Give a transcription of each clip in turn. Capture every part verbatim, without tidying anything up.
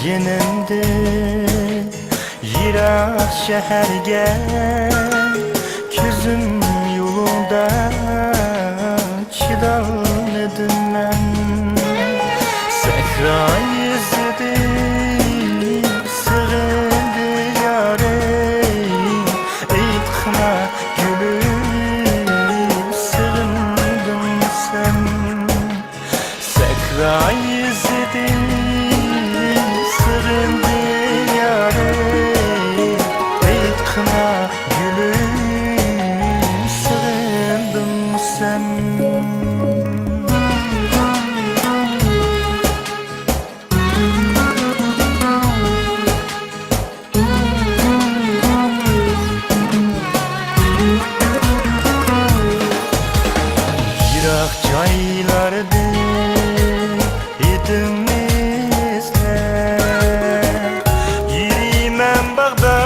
يېنىمدىن يىراق شەھەرگە، كۆزۈم يولۇڭدا، چىدالمىدىم مەن. سەھرا يۈزىدىن سېغىندى يارىم، ئېيتقىنا گۈلۈم، سېغىندىڭمۇ سەن؟ سەھرا يۈزىدىن سېغىندى يارىم، ئېيتقىنا گۈلۈم، سېغىندىڭمۇ سەن؟ يىراق جايلاردىن ھىدىڭنى ئىزلەپ، يۈرىمەن باغدا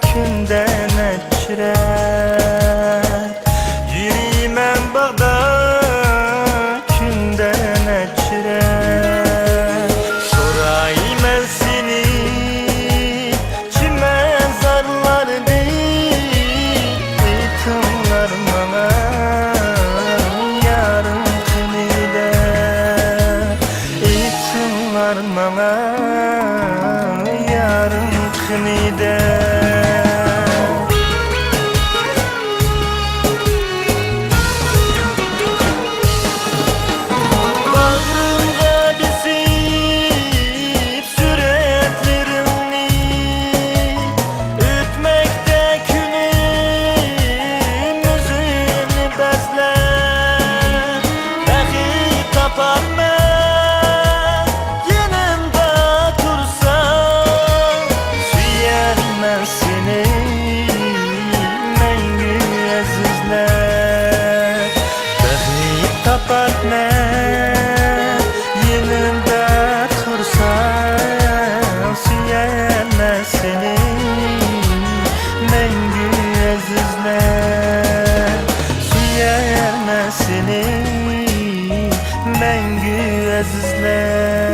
كۈندە نەچچە رەت. يۈرىمەن باغدا كۈندە نەچچە رەت. سورايمەن سېنى چىمەنزارلاردىن، ئېيتىڭلار ماڭا يارىم قېنى دەپ. ئېيتىڭلار ماڭا يارىم قېنى دەپ. باغرىمغا بېسىپ سۈرەتلىرىڭنى، ئۆتمەكتە كۈنۈم ئۆزۈمنى بەزلەپ، بەخت تاپارمەن يېنىمدا تۇرساڭ، سۆيەرمەن سېنى مەڭگۈ ئەزىزلەپ. بەخت تاپارمەن يېنىمدا تۇرساڭ، سۆيەرمەن سېنى مەڭگۈ ئەزىزلەپ. سۆيەرمەن سېنى مەڭگۈ ئەزىزلەپ.